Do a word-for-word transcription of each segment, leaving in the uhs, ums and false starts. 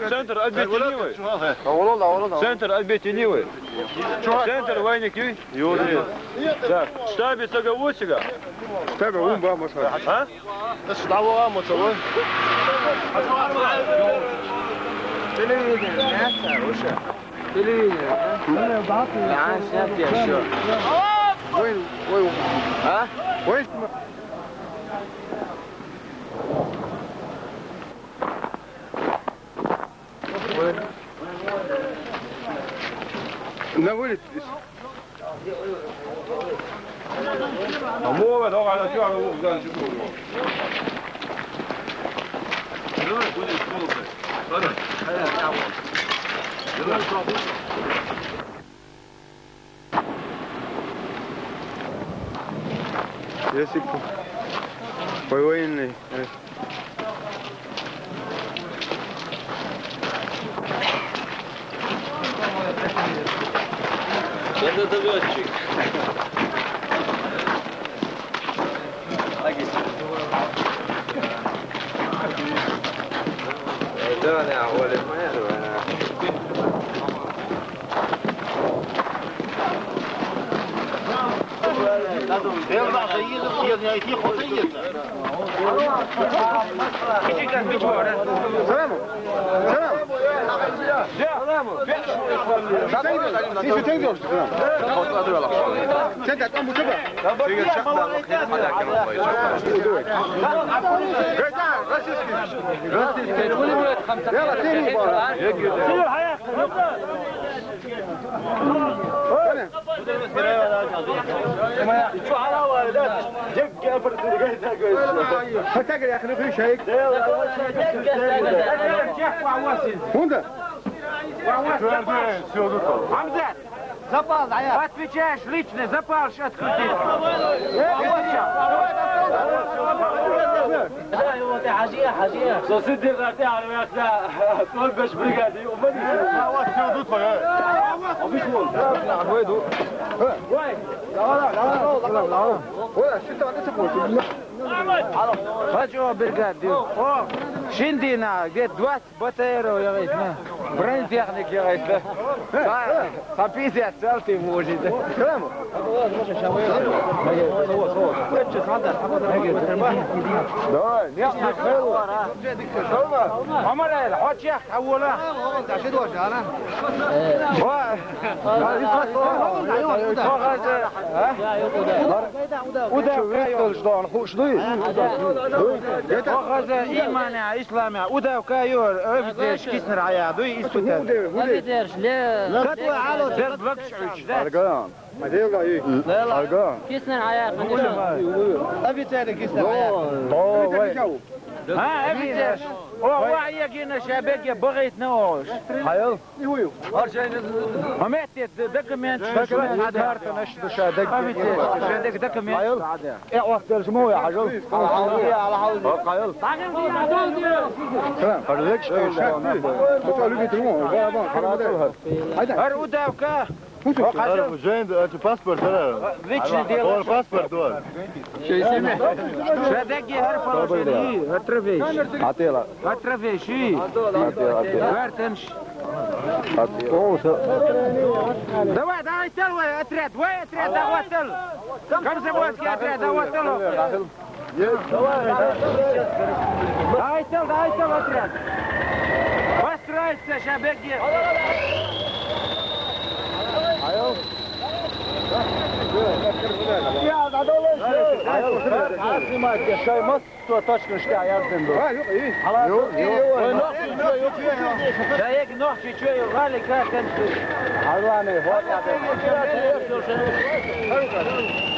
Центр отбитый левый. Центр отбитый левый. Центр войники. Так, штабе цага усига. Штабе ум ба, может. А? Телевидение, да? Хорошо. Телевидение, да? Да, снять я всё. Ой, ой, ой. А? Ой, На улице здесь. А мова, давай, на чё, ну, дальше будем. Давай, будем, слухай. Давай. Давай, слухай. Если по, по военной, э. Это лётчик. Да, да, Оля, моя, давай, да. Salam. Salam. Siz öteyim diyorsun, salam. Sen de tam bu tarafa. Yalla, seni bana. Öyle. Şu ara var da. Çek, gel, fırtını, gel, sen gör. Fırtına gel, yakını bir şey. Bunda. Hamzat. Запал, да я. Отвечаешь лично, запал сейчас открутить. Сосед дерти армиясына, он беш бригады, он беш. Ой, давай, давай, давай. Ой, а что там, это такое? Хачо бригады. О, шиндина, где двадцать Б Т Р яйт, на. Бронетехник яйт, на. Са, са пятьдесят цел ты можешь, да. Давай, не, не, Амарел, хочешь, а вон. Ва. Ва, а? Удав кайо. Хоза имане, исламе, удав кайо, офицер киснер ая, дуй испытать. Офицер, ле. Катла ало. Дер блок шуч, да? Арган. Арган. Киснер ая, конечно. Офицер киснер ая. О, вай. А, офицер. О, вай, я гина шабеге багит на ош. Хайыл. Ометте документ. Документ, карта, значит, душа, док-, документ. Э, вот, держи, мой, а жил. Хайыл. Хайыл, любит ему, барабан, хайда. Ар удавка. Жень, это паспорт, да? Личный дело. О, паспорт, да. Шадеги гьар положени, гьар трафейш. Атела. Гьар трафейши. Атела, атела. Гьар тенш. Атела. Давай, давай, тел, вай, отряд, вай, отряд, давай, тел. Комсомольский отряд, давай, тел. Давай, тел, давай, тел, отряд. Построиться, шабеги. Снимайте, шаймас, то точно что я знаю. Ай, ё, эй. Ой, ногти чё, ё? Да я ногти чё, ё, вали, как там ты? Алланы, вот.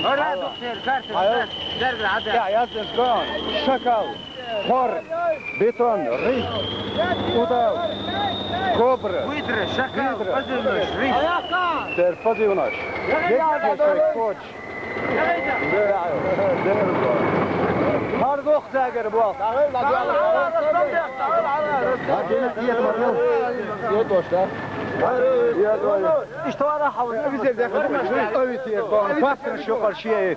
Ара, доктор, карта. Я, я знаю, что. Шакал. Хор, бетон, рысь, удав, кобра, выдра, шакал, выдра. Позывной, рысь. Тер позывной. Есть здесь коч. Да, да. Хардох тагер бол. Иште вара хавыз. Офицер, офицер, паспорт шо каршы.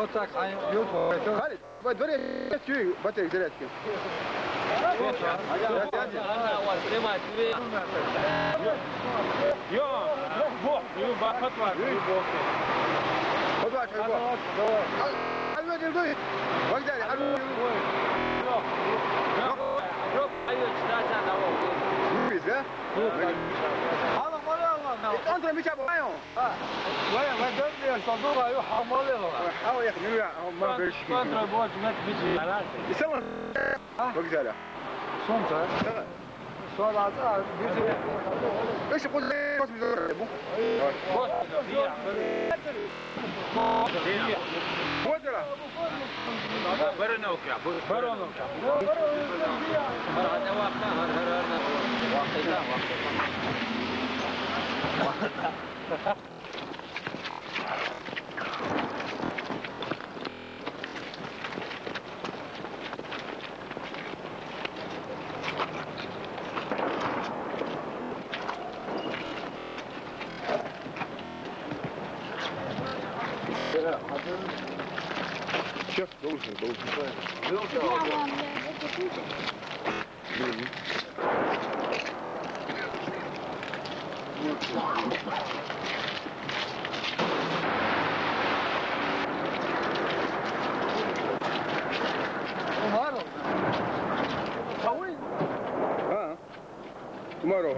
Вот так, а, минут, вот это. Халит, во дворе есть чуй, батарейка зарядки. Yo, yo, bu, bu, bu, bu, bu. Hadi, hadi. Al, al, ver, dur. Bak, hadi, al, ver. Yok, yok, yok. Yok, hayır, çıkarsan da o. Biz, ha? Yok. Alın, alın, alın. Entra, mi çabuk, ayo. Ha. Vay, vay, dört lira, son dur, ayo, hamalı var. Ha, o yakın, yürü ya, ama böyle şey. Entra, bu, bu, bu, bu. Tamam. Ha? Bak, güzel ya. Son çay. Tamam. Sual aldı abi. Bir de... Beş koz, koz bir bu. Bu da. Barın okya, barın okya. Barın okya. Сейчас, должен, должен. Var o. Tavuğu. Ha. Tomorrow.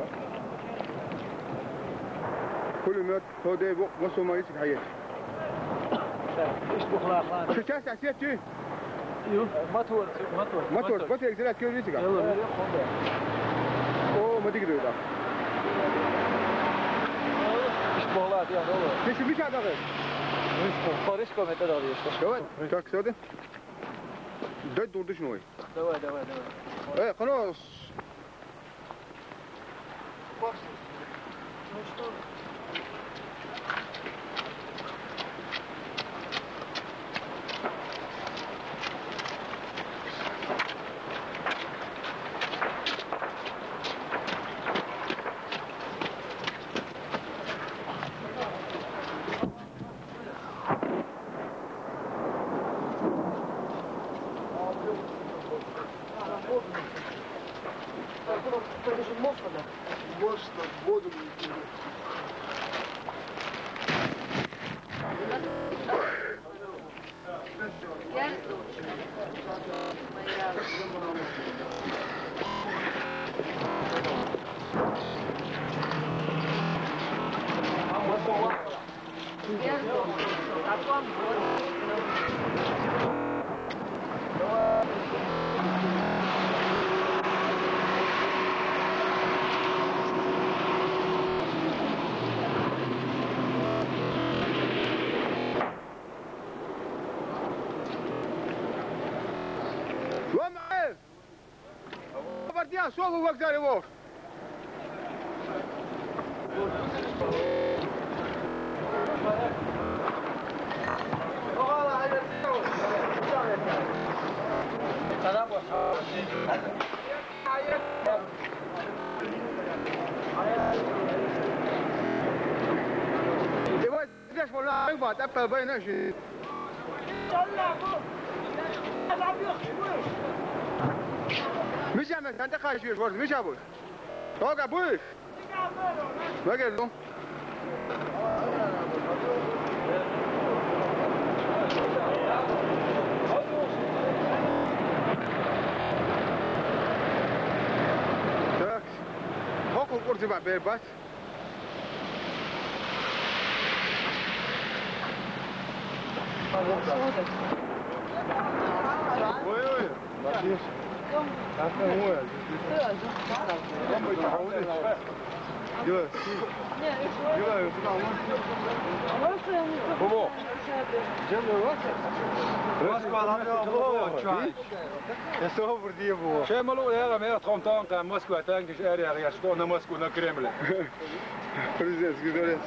Pulemёт, so they wo-, most of my is higher. Hiç bu kulaklar. Şu ters asiyet ki. Yok. Motor, motor. Motor, motor egzersiz ediyor. Yok, yok, yok. O, ma digdi da. Hiç bu kulaklar ya, ne olur. Ne şu bir şey daha. Hiç bu. Barış komete de alıyor işte. Давай, так, сюда. Дай дурдыш новый. Давай, давай, давай. Э, ханос. Можно воду не пить. Вамаев! Партия, что вы вокзале вор? Давай. Здесь вон, а, вот, это война же. Миша, мы, сен де қай жер, вот, Миша, вот. Тоға, будешь? Мәгер, ну. Так. Хокур, куртиба, бер, бас. Ой, ой. Бу-бу. Москвадан чай. Эсо бурдия бу. Чай малу яга ме томтон ка Москва танки эриа я что на Москву на Кремль. Президентский дворец.